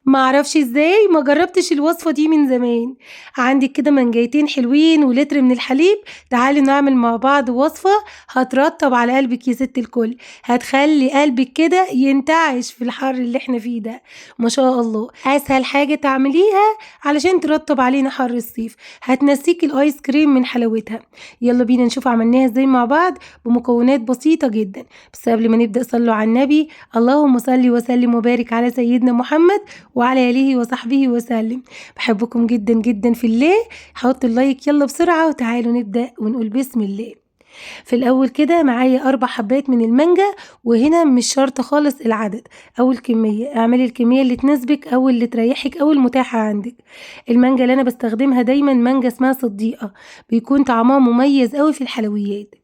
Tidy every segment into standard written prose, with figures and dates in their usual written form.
ما اعرفش ازاي ما جربتش الوصفة دي من زمان. عندك كده منجايتين حلوين ولتر من الحليب، تعالي نعمل مع بعض وصفة هترطب على قلبك يا ست الكل، هتخلي قلبك كده ينتعش في الحر اللي احنا فيه ده. ما شاء الله اسهل حاجة تعمليها علشان ترطب علينا حر الصيف، هتنسيكي الايس كريم من حلاوتها. يلا بينا نشوف عملناها ازاي مع بعض بمكونات بسيطة جدا. بس قبل ما نبدأ صلوا على النبي، اللهم صل وسلم وبارك على سيدنا محمد وعلى آله وصحبه وسلم. بحبكم جدا جدا في الله. حط ال like يلا بسرعة وتعالوا نبدأ ونقول بسم الله. في الأول كده معايا 4 حبات من المانجا، وهنا مش شرط خالص العدد أو الكمية، اعملي الكمية اللي تناسبك أو اللي تريحك أو المتاحة عندك. المانجا اللي أنا بستخدمها دايما مانجا اسمها صديقة، بيكون طعمها مميز قوي في الحلويات.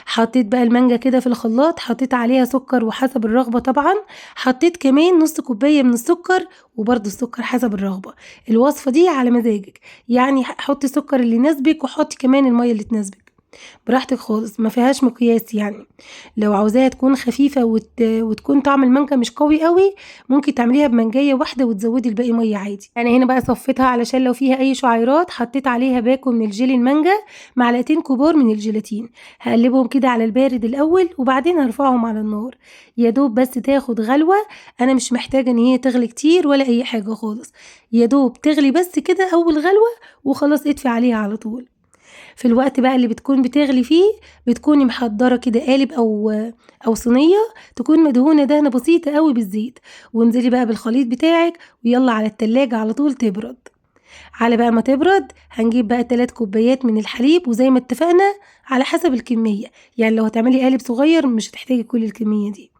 حطيت بقى المانجا كده في الخلاط، حطيت عليها سكر وحسب الرغبة طبعا، حطيت كمان نص كوباية من السكر وبرده السكر حسب الرغبة. الوصفة دي على مزاجك، يعني حطي سكر اللي يناسبك وحطي كمان المية اللي تناسبك براحتك خالص، ما فيهاش مقياس. يعني لو عاوزاها تكون خفيفة وتكون طعم المانجا مش قوي قوي، ممكن تعمليها بمانجاية واحدة وتزودي الباقي مية عادي. انا هنا بقى صفيتها علشان لو فيها اي شعيرات، حطيت عليها باكو من الجيلي المانجا، معلقتين كبار من الجيلاتين، هقلبهم كده على البارد الاول وبعدين هرفعهم على النار، يا دوب بس تاخد غلوة. انا مش محتاجة ان هي تغلي كتير ولا اي حاجة خالص، يا دوب تغلي بس كده اول غلوة وخلاص اطفي عليها على طول. في الوقت بقى اللي بتكون بتغلي فيه بتكوني محضرة كده قالب او صينية تكون مدهونه دهنه بسيطة قوي بالزيت، وانزلي بقى بالخليط بتاعك ويلا على التلاجة على طول تبرد. على بقى ما تبرد هنجيب بقى 3 كوبايات من الحليب، وزي ما اتفقنا على حسب الكمية، يعني لو هتعملي قالب صغير مش هتحتاجي كل الكمية دي.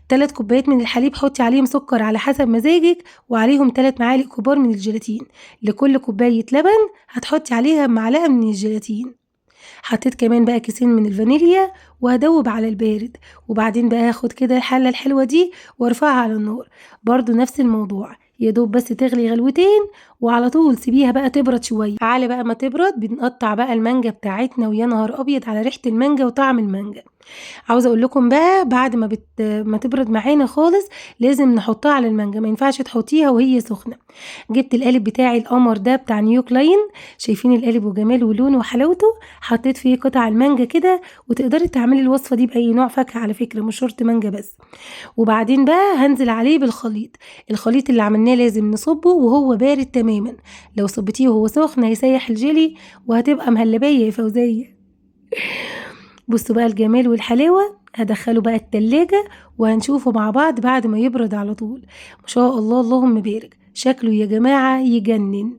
3 كوبايات من الحليب، حطي عليهم سكر على حسب مزاجك، وعليهم 3 معالق كبار من الجيلاتين. لكل كوباية لبن هتحطي عليها معلقة من الجيلاتين. حطيت كمان بقى كيسين من الفانيليا وهدوب على البارد، وبعدين بقى هاخد كده الحلة الحلوة دي وارفعها على النار، برضو نفس الموضوع، يا دوب بس تغلي غلوتين وعلى طول سيبيها بقى تبرد شوية. على بقى ما تبرد بنقطع بقى المانجا بتاعتنا، ويا نهار ابيض على ريحه المانجا وطعم المانجا. عاوزه اقول لكم بقى بعد ما تبرد معانا خالص لازم نحطها على المانجا، ما ينفعش تحطيها وهي سخنة. جبت القالب بتاعي القمر ده بتاع نيو كلاين، شايفين القالب وجماله ولونه وحلاوته، حطيت فيه قطع المانجا كده، وتقدري تعملي الوصفة دي باي نوع فاكهة على فكرة، مش شرط مانجا بس. وبعدين بقى هنزل عليه بالخليط، الخليط اللي عملناه لازم نصبه وهو بارد تماما، لو صبتيه وهو سخن هيسيح الجيلي وهتبقى مهلبية يا فوزيه. بصوا بقى الجمال والحلاوة، هدخله بقى التلاجة وهنشوفه مع بعض بعد ما يبرد على طول. ما شاء الله اللهم بارك، شكله يا جماعة يجنن.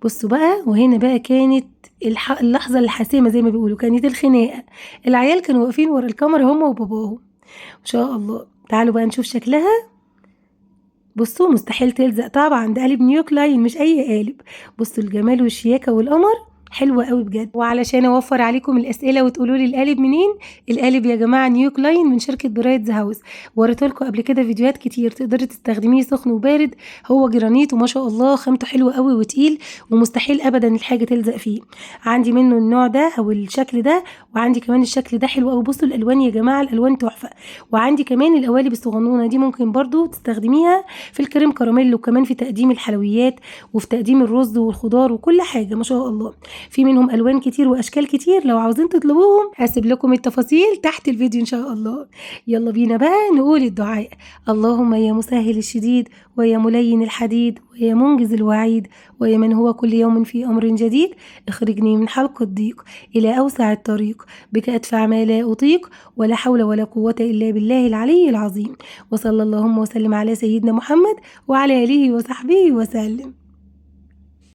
بصوا بقى، وهنا بقى كانت اللحظة الحاسمة زي ما بيقولوا، كانت الخناقة، العيال كانوا واقفين ورا الكاميرا هما وباباهم. ما شاء الله، تعالوا بقى نشوف شكلها. بصوا مستحيل تلزق طبعا، ده قالب نيو كلاين مش اي قالب. بصوا الجمال والشياكة والقمر، حلوة قوي بجد. وعلشان اوفر عليكم الاسئلة وتقولوا لي القالب منين، القالب يا جماعة نيو كلاين من شركة برايتز هاوس، وريته لكم قبل كده فيديوهات كتير، تقدري تستخدميه سخن وبارد، هو جرانيت وما شاء الله خامته حلوة قوي وتقيل، ومستحيل ابدا الحاجة تلزق فيه. عندي منه النوع ده او الشكل ده، وعندي كمان الشكل ده حلو قوي. بصوا الالوان يا جماعة، الالوان تحفة. وعندي كمان القوالب الصغنونه دي، ممكن برضو تستخدميها في الكريم كراميل، وكمان في تقديم الحلويات وفي تقديم الرز والخضار وكل حاجة ما شاء الله. في منهم الوان كتير واشكال كتير، لو عاوزين تطلبوهم هسيب لكم التفاصيل تحت الفيديو ان شاء الله. يلا بينا بقى نقول الدعاء. اللهم يا مسهل الشديد، ويا ملين الحديد، ويا منجز الوعيد، ويا من هو كل يوم في امر جديد، اخرجني من حلق الضيق الى اوسع الطريق، بك ادفع ما لا اطيق، ولا حول ولا قوة الا بالله العلي العظيم. وصلى اللهم وسلم على سيدنا محمد وعلى اله وصحبه وسلم.